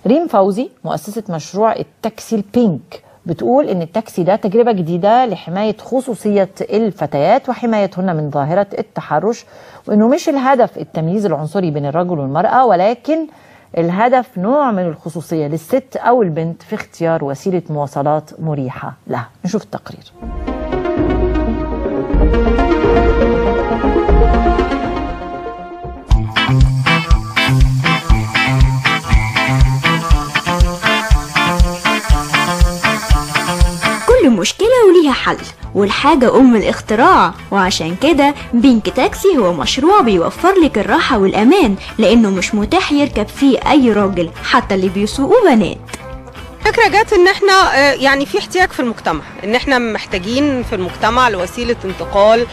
ريم فوزي مؤسسة مشروع التاكسي ال pink بتقول إن التاكسي ده تجربة جديدة لحماية خصوصية الفتيات وحمايتهن من ظاهرة التحرش، وإنه مش الهدف التمييز العنصري بين الرجل والمرأة، ولكن الهدف نوع من الخصوصية للست أو البنت في اختيار وسيلة مواصلات مريحة لها. نشوف التقرير. كل مشكلة وليها حل، والحاجة أم الاختراع، وعشان كده Pink Taxi هو مشروع بيوفر لك الراحة والأمان، لأنه مش متاح يركب فيه أي راجل حتى اللي بيسوقوا بنات. فكرة جت إن احنا يعني في احتياج في المجتمع، إن احنا محتاجين في المجتمع لوسيلة انتقال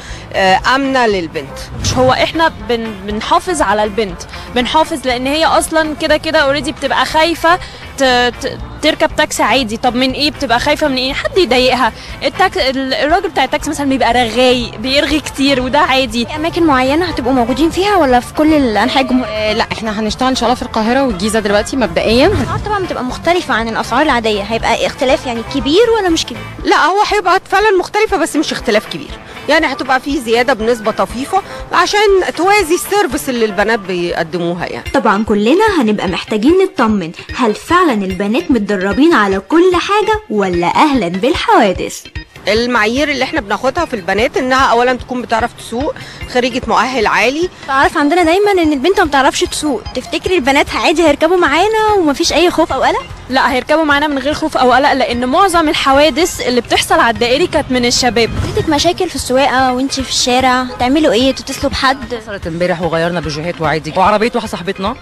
آمنة للبنت. مش هو احنا بنحافظ على البنت، بنحافظ لأن هي أصلا كده كده already بتبقى خايفة تركب تاكسي عادي. طب من ايه بتبقى خايفة؟ من ايه؟ حد يضايقها. الراجل بتاع التاكسي مثلا بيبقى رغاي، بيرغي كتير، وده عادي. اماكن معينة هتبقوا موجودين فيها ولا في كل الانحاء الجمهورية؟ لا، احنا هنشتغل ان شاء الله في القاهرة والجيزه دلوقتي مبدئيا. الاسعار طبعا بتبقى مختلفة عن الاسعار العادية، هيبقى اختلاف يعني كبير ولا مش كبير؟ لا، هو هيبقى فعلا مختلفة بس مش اختلاف كبير، يعني هتبقى فيه زيادة بنسبة طفيفة عشان توازي ال service اللي البنات بيقدموها يعني. طبعا كلنا هنبقى محتاجين نطمن، هل فعلا البنات متدربين على كل حاجة ولا اهلا بالحوادث؟ المعايير اللي احنا بناخدها في البنات انها اولا تكون بتعرف تسوق، خريجة مؤهل عالي. تعرف عندنا دايما ان البنت ما بتعرفش تسوق، تفتكري البنات عادي هيركبوا معانا ومفيش اي خوف او قلق؟ لا، هيركبوا معانا من غير خوف او قلق، لان معظم الحوادث اللي بتحصل على الدائري كانت من الشباب. عندك مشاكل في السواقة وانت في الشارع تعملوا ايه؟ تتصلوا بحد؟ حصلت امبارح وغيرنا بجهات وعادي، وعربية واحدة صاحبتنا،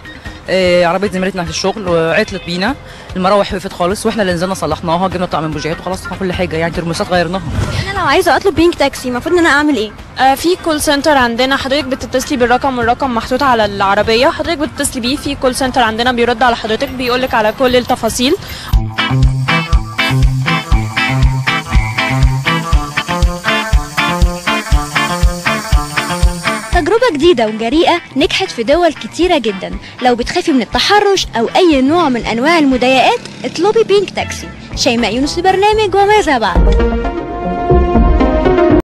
عربية زميلتنا في الشغل، وعطلت بينا، المراوح وقفت خالص، واحنا اللي نزلنا صلحناها، جبنا طقم بوجيهات وخلاص كل حاجة، يعني ترمسات غيرناها. انا لو عايزه اطلب Pink Taxi المفروض ان انا اعمل ايه؟ في call center عندنا، حضرتك بتتصلي بالرقم والرقم محطوط على العربية، حضرتك بتتصلي بيه. في call center عندنا بيرد على حضرتك، بيقول لك على كل التفاصيل. تجربة جديدة وجريئة نجحت في دول كتيرة جدا. لو بتخافي من التحرش أو أي نوع من أنواع المضايقات اطلبي Pink Taxi. شيماء يونس لبرنامج وماذا بعد.